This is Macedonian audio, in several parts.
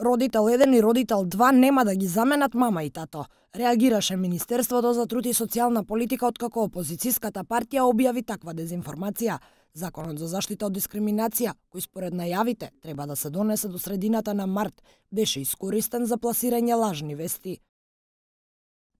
Родител 1 и родител 2 нема да ги заменат мама и тато. Реагираше Министерството за труд и социјална политика откако опозицијската партија објави таква дезинформација. Законот за заштита од дискриминација, кој според најавите треба да се донесе до средината на март, беше искористен за пласирање лажни вести.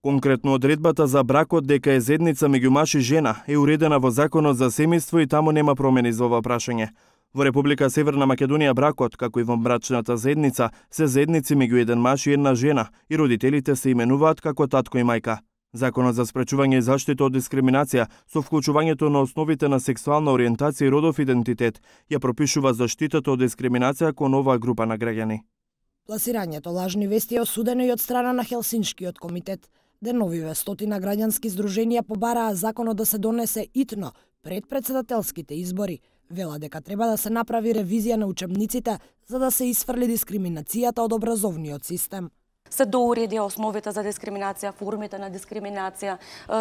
Конкретно одредбата за бракот дека е заедница меѓу маж и жена е уредена во Законот за семејство и таму нема промени за ова прашање. Во Република Северна Македонија бракот, како и вонбрачната заедница, се заедници меѓу еден маж и една жена и родителите се именуваат како татко и мајка. Законот за спречување и заштита од дискриминација со вклучувањето на основите на сексуална ориентација и родов идентитет ја пропишува заштитата од дискриминација кон оваа група на граѓани. Пласирањето лажни вести е осудено и од страна на Хелсиншкиот комитет. Деновиве стотина граѓански здруженија побараа законот да се донесе итно пред претседателските избори. Вела дека треба да се направи ревизија на учебниците за да се исфрли дискриминацијата од образовниот систем. Се доуредија основите за дискриминација, формите на дискриминација,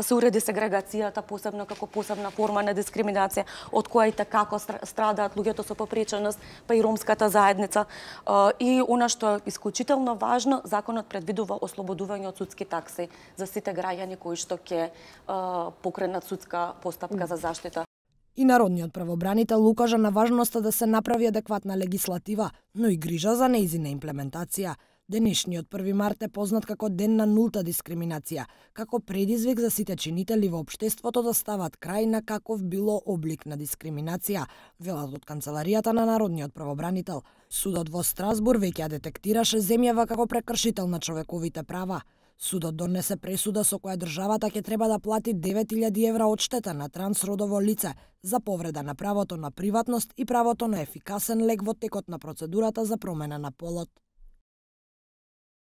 се уреди сегрегацијата посебно како посебна форма на дискриминација, од која и како страдаат луѓето со попреченост, па и ромската заедница. И она што е исклучително важно, законот предвидува ослободување од судски такси за сите граѓани кои што ќе покренат судска постапка за заштита. И народниот правобранител укажа на важноста да се направи адекватна легислатива, но и грижа за нејзина имплементација. Денешниот 1 март е познат како Ден на нулта дискриминација, како предизвик за сите чинители во општеството да стават крај на каков било облик на дискриминација, велат од канцеларијата на народниот правобранител. Судот во Страсбур веќе ја детектираше земјава како прекршител на човековите права. Судот донесе пресуда со која државата ќе треба да плати 9000 евра одштета на трансродово лице за повреда на правото на приватност и правото на ефикасен лек во текот на процедурата за промена на полот.